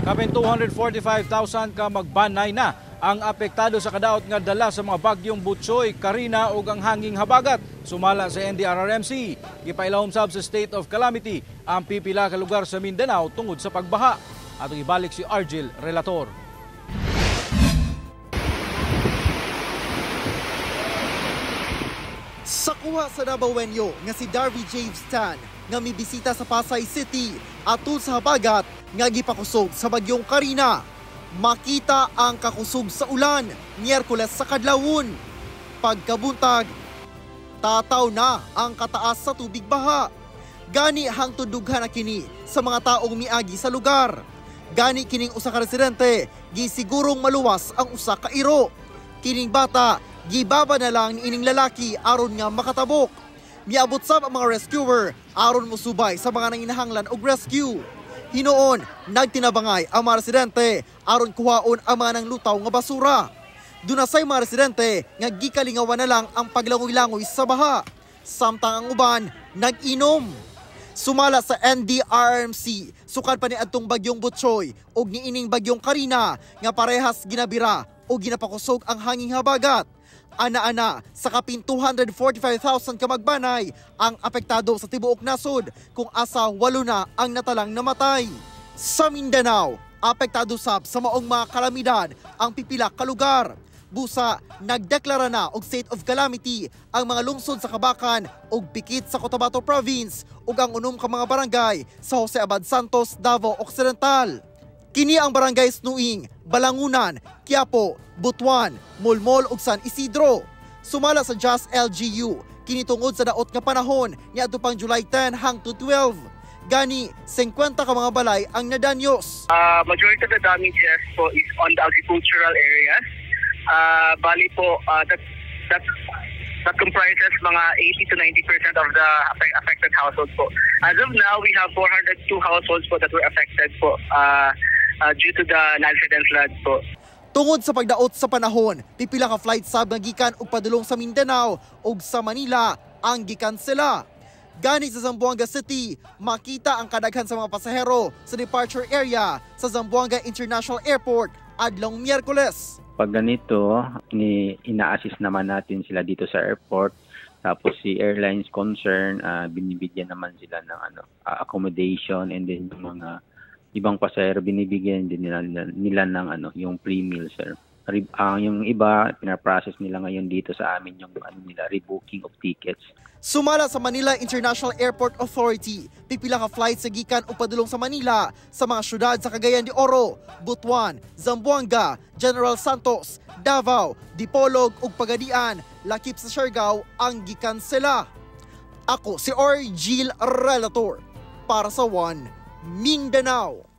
Kapin 245,000 ka magbanay na ang apektado sa kadaot nga dala sa mga bagyong Butchoy, Karina ug ang hanging habagat. Sumala sa NDRRMC, gipailawom sab sa state of calamity ang pipila ka lugar sa Mindanao tungod sa pagbaha. Atong ibalik si Argel Relator. Sa kuha sa Dabawenyo nga si Darby James Tan nga mibisita sa Pasay City atul sa habagat nga gipakusog sa bagyong Karina. Makita ang kakusog sa ulan Miyerkules sa kadlawon. Pagkabuntag, tataw na ang kataas sa tubig baha. Gani hangtod dughan na kini sa mga taong miagi sa lugar. Gani kining usa ka residente gisigurong maluwas ang usa ka iro. Kining bata gibaba na lang niining lalaki aron nga makatabok. Miabot sab ang mga rescuer aron mosubay sa mga nanginahanglan og rescue. Hinuon, nagtinabangay ang mga residente aron kuhaon ang mga nanglutaw nga basura. Dunasay mga residente nga gikalingawan na lang ang paglangoy-langoy sa baha. Samtang ang uban nag-inom. Sumala sa NDRRMC, sukad pa ni adtong bagyong Butchoy og niining bagyong Karina nga parehas ginabira o ginapakusog ang hanging habagat. Ana-ana sa kapin 245,000 ka magbanay ang apektado sa tibuok nasod kung asa 8 na ang natalang namatay. Sa Mindanao, apektado sab sa maong mga kalamidad ang pipila ka lugar. Busa, nagdeklara na og state of calamity ang mga lungsod sa Kabacan ug Pikit sa Cotabato Province ug ang unom ka mga barangay sa Jose Abad Santos, Davao Occidental. Kini ang barangay Snuing, Balangunan, Quiapo, Butuan, Molmol ug San Isidro. Sumala sa Just LGU, kini tungod sa daot nga panahon niadto pang July 10 hangtod 12. Gani, 50 ka mga balay ang nadanyos. Majority of the damages po is on the agricultural areas. Bali po, that comprises mga 80 to 90% of the affected households po. As of now, we have 402 households po that were affected po due to the landslide and flood po. Tungod sa pagdaot sa panahon, pipila ka flight sab nga gikan og padulong sa Mindanao ug sa Manila ang gikansela. Gani sa Zamboanga City, makita ang kadaghan sa mga pasahero sa departure area sa Zamboanga International Airport adlong Miyerkules. Pag ganito, ina-assist naman natin sila dito sa airport. Tapos si airlines concern, binibigyan naman sila ng accommodation, and then yung mga ibang pasahero binibigyan din nila ng yung free meal, sir. Yung iba pinaprocess nila ngayon dito sa amin yung nila rebooking of tickets. Sumala sa Manila International Airport Authority, pipila ka flight sa gikan o padulong sa Manila sa mga syudad sa Cagayan de Oro, Butuan, Zamboanga, General Santos, Davao, Dipolog ug Pagadian, lakip sa Siargao ang gikansela. Ako si Argel Relator para sa One Mindanao.